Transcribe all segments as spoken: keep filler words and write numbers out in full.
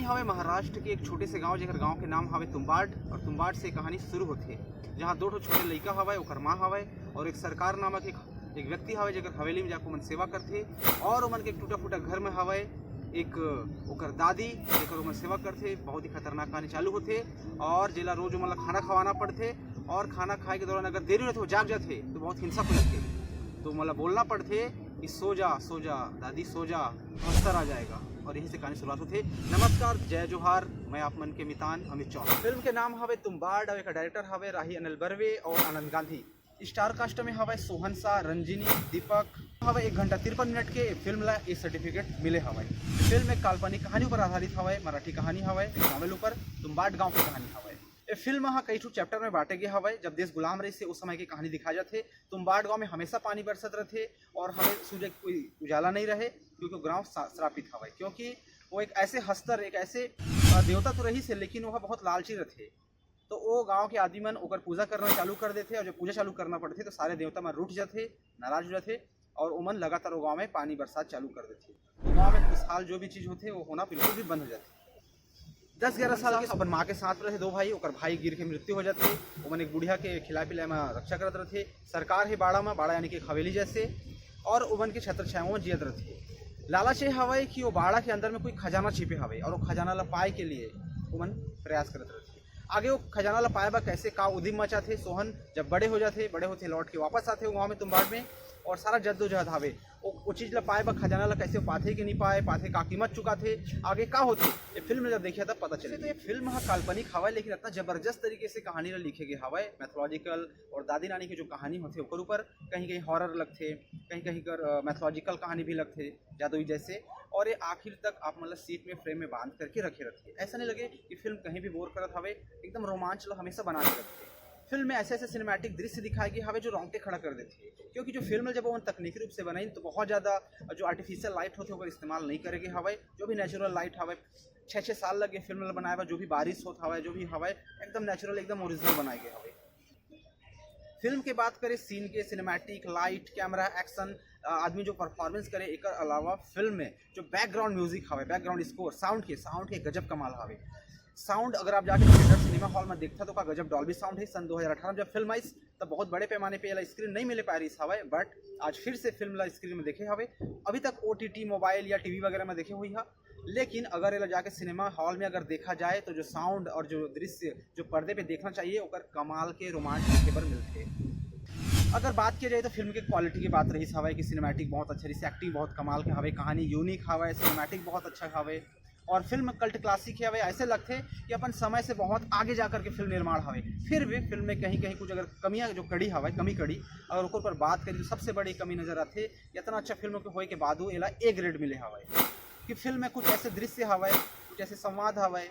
हवे महाराष्ट्र के एक छोटे से गांव, जेकर गांव के नाम हवे तुम्बाड, और तुम्बाड से कहानी शुरू होथे, जहां दो ठो छोटे लइका हवय, ओकर माँ हवय, और एक सरकार नामक एक, एक व्यक्ति हवय, जेकर हवेली में जाके ओमन सेवा करथे, और ओमन के एक टूटा फूटा घर में हवय एक ओकर दादी, जेकर ओमन सेवा करथे। बहुत ही खतरनाक कहानी चालू होथे, और जेला रोज ओमन ला खाना खवाना पड़थे, और खाना खाए के दौरान अगर देरी होथे, वो जाग जाथे, तो बहुत हिंसा फैलथे। तो ओमन ला बोलना पड़थे कि "सो जा, सो जा दादी, सो जा, हस्तर आ जाएगा।" और यहीं से कहानी शुरुआत होथे। नमस्कार, जय जोहार, मैं आप मन के मितान अमित चौहान। फिल्म के नाम हवे तुम्बाड, और एकर डायरेक्टर हवे राही अनिल बर्वे और आनंद गांधी। स्टार कास्ट में हवय सोहन शाह, रंजिनी, दीपक, हवय एक घंटा तिरपन मिनट के। फिल्म ला ए सर्टिफिकेट मिले हवय। फिल्म एक काल्पनिक कहानी ऊपर आधारित हवय, मराठी कहानी हवय, एक नॉवेल ऊपर, तुम्बाड गांव की कहानी हवय। ए फिल्म ह कई ठो चैप्टर में बांटे गे हवय। जब देश गुलाम रहिस हे, उस समय की कहानी दिखाए जाथे। तुम्बाड गांव में हमेशा पानी बरसत रथे और हमें सूरज कोई उजाला नहीं रहे, क्योंकि वो गांव सा-, श्रापित हवय, क्योंकि वो एक ऐसे हस्तर, एक ऐसे, अ, देवता तो रहिस हे, लेकिन वो बहुत लालची रथे। तो वो गांव के आदमी मन ओकर पूजा करना चालू कर देथे, और जब पूजा चालू करना पड़थे, तो सारे देवता मन रूठ जाथे, नाराज हो जाथे, और ओमन लगातार वो गांव में पानी बरसात चालू कर देथे। तो गांव में खुशहाल जो भी चीज होथे, वो होना बिल्कुल भी बंद हो जाथे। दस ग्यारह साल के अपन माँ के साथ रहे दो भाई, ओकर भाई गिर के मृत्यु हो जाथे। ओमन एक बुढ़िया के खिला पिला में रक्षा करत रथे। सरकार हे बाड़ा में, बाड़ा यानी कि एक हवेली जैसे, और ओमन के छत्र छाया में जियत रथे। लालच ये हवय कि वो बाड़ा के अंदर में कोई खजाना छिपे हवय, और वो खजाना ला पाए के लिए ओमन प्रयास करत रथे। आगे वो खजाना ला पाए बर कैसे का उदिम मचाथे सोहन, जब बड़े हो जाथे, बड़े होथे लौट के वापस आथे वो गाँव में तुम्बाड में, और सारा जद्दोजहद हवे वो, वो चीज ला पाए बर, खजाना ला कैसे पाथे कि नहीं पाए, पाथे का कीमत चुकाथे, आगे का होथे, ये फिल्म ला जब देखिया तब पता चले। तो ये फिल्म ह काल्पनिक हवय, लेकिन इतना जबरदस्त तरीके से कहानी ला लिखे गे हवय। मैथोलॉजिकल और दादी नानी के जो कहानी होथे ओकर ऊपर कहीं कहीं हॉरर लगथे, कहीं कहीं कर मैथोलॉजिकल कहानी भी लगथे, जादुई जैसे। और ये आखिर तक आप मन ला सीट में, फ्रेम में बांध करके रखे रथे। ऐसा नहीं लगे कि फिल्म कहीं भी बोर करत हवे, एकदम रोमांच ला हमेशा बना के रखथे। फिल्म में ऐसे ऐसे सिनेमैटिक दृश्य दिखाए गे हवे जो रोंगटे खड़ा कर देथे, क्योंकि जो फिल्म जब वो तकनीकी रूप से बनाइन तो बहुत ज्यादा जो आर्टिफिशियल लाइट होथे ओकर इस्तेमाल नहीं करे गे हवे। जो भी नेचुरल लाइट हवे, छः छः साल लगे फिल्म ला बनाए बर। जो भी बारिश होत हवे, जो भी हवे, एकदम नेचुरल, एकदम ओरिजिनल बनाए गे हवे। फिल्म के बात करें, सीन के, सिनेमैटिक, लाइट, कैमरा, एक्शन, आदमी जो परफॉर्मेंस करे, एकर अलावा फिल्म में जो बैकग्राउंड म्यूजिक हवे, बैकग्राउंड स्कोर, साउंड के, साउंड के गजब कमाल हवे। साउंड अगर आप जाके थिएटर सिनेमा हॉल में देखता तो का गजब डॉल्बी साउंड है। सन दो हज़ार अठारह में जब फिल्म आई तब बहुत बड़े पैमाने पे एला स्क्रीन नहीं मिले पाए रहिस हवय, बट आज फिर से फिल्म ला स्क्रीन में देखे हवे। अभी तक ओटीटी, मोबाइल या टीवी वगैरह में देखे हुई है, लेकिन अगर एला जाके सिनेमा हॉल में अगर देखा जाए तो जो साउंड और जो दृश्य जो पर्दे पे देखना चाहिए, ओकर कमाल के रोमांच देखे बर मिलथे। अगर बात किया जाए तो फिल्म के क्वालिटी की बात रहिस हवय कि सिनेमैटिक बहुत अच्छा रहिस, एक्टिंग बहुत कमाल के हवे, कहानी यूनिक हवय, सिनेमैटिक बहुत अच्छा हवे, और फिल्म कल्ट क्लासिक हवे। ऐसे लगथे कि अपन समय से बहुत आगे जा करके फिल्म निर्माण हवे। फिर भी फिल्म में कहीं कहीं कुछ अगर कमियां जो कड़ी हवय, कमी कड़ी, अगर ओकर ऊपर बात करी तो सबसे बड़ी कमी नजर आथे कि इतना अच्छा फिल्म के होए के बादो एला ए ग्रेड मिले हवय। कि फिल्म में कुछ ऐसे दृश्य हवय, कुछ ऐसे संवाद हवय,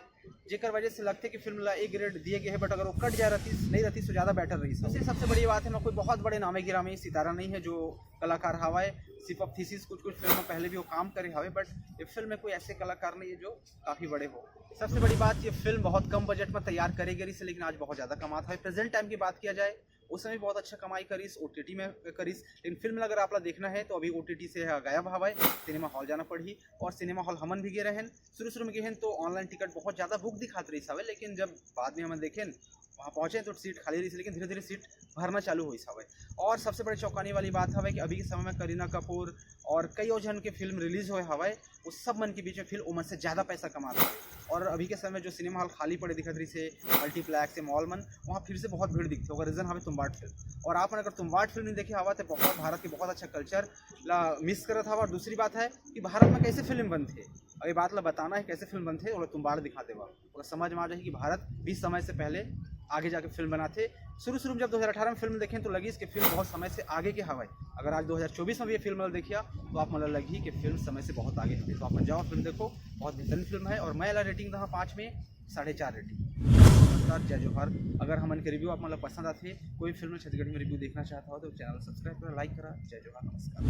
जेकर वजह से लगथे कि फिल्म ला ए ग्रेड दिए गए हे, बट अगर वो कट जाए रहतीस, नहीं रहतीस तो ज्यादा बेटर रहिस। सबसे सबसे बड़ी बात है, मैं कोई बहुत बड़े नामे गिरामी सितारा नहीं है जो कलाकार हवय। सिर्फ अब थीसिस कुछ कुछ फिल्म में पहले भी वो काम करे हवे, बट ये फिल्म में कोई ऐसे कलाकार नहीं है जो काफी बड़े हो। सबसे बड़ी बात, ये फिल्म बहुत कम बजट में तैयार करे गए रहिस, लेकिन आज बहुत ज्यादा कमात है। प्रेजेंट टाइम की बात किया जाए, उस समय बहुत अच्छा कमाई करिस, ओटीटी में करिस, लेकिन फिल्म अगर आप ला देखना है तो अभी ओटीटी से गायब हवय, सिनेमा हॉल जाना पड़ही। और सिनेमा हॉल हमन भी गे रहेन, शुरू शुरू में गे हन तो ऑनलाइन टिकट बहुत ज्यादा बुक दिखात रहिस हवय, लेकिन जब बाद में हमन देखेन, वहाँ पहुँचे तो सीट खाली रहिस, लेकिन धीरे धीरे सीट भरना चालू होइस हवय। और सबसे बड़ी चौंकाने वाली बात हवय कि अभी के समय में करीना कपूर और कई झन के फिल्म रिलीज होए हवय, उस सब मन के बीच में फिल्म ओमन से ज्यादा पैसा कमात हवय। और अभी के समय जो सिनेमा हॉल खाली पड़े दिखत रहिस हे, मल्टीप्लेक्स या मॉल मन, वहाँ फिर से बहुत भीड़ दिखथे। ओकर रीजन हवे तुम्बाड फिल्म। और आप मन अगर तुम्बाड फिल्म नहीं देखे हवा तो बहुत, भारत के बहुत अच्छा कल्चर ला मिस करत हवा। और दूसरी बात है कि भारत में कैसे फिल्म बनथे, और ये बात ला बताना है कैसे फिल्म बनथे, ओला तुम्बाड दिखा देवा, ओला समझ में आ जाही कि भारत भी समय से पहले आगे जाके फिल्म बनाथे। शुरू शुरू में जब दो हज़ार अठारह में फिल्म देखें तो लगिस कि फिल्म बहुत समय से आगे के हवय। अगर आज दो हज़ार चौबीस में भी ये फिल्म ला देखिया तो आप मन ला लगही कि फिल्म समय से बहुत आगे हवे। तो आप मन जाओ, फिल्म देखो, बहुत बेहतरीन फिल्म है। और मैं एला रेटिंग दहा पाँच में साढ़े चार रेटिंग। नमस्कार, जय जोहार। अगर हमन के रिव्यू आप मन ला पसंद आथे, कोई फिल्म छत्तीसगढ़ी में रिव्यू देखना चाहता हो तो चैनल सब्सक्राइब करा, लाइक करा। जय जोहार, नमस्कार।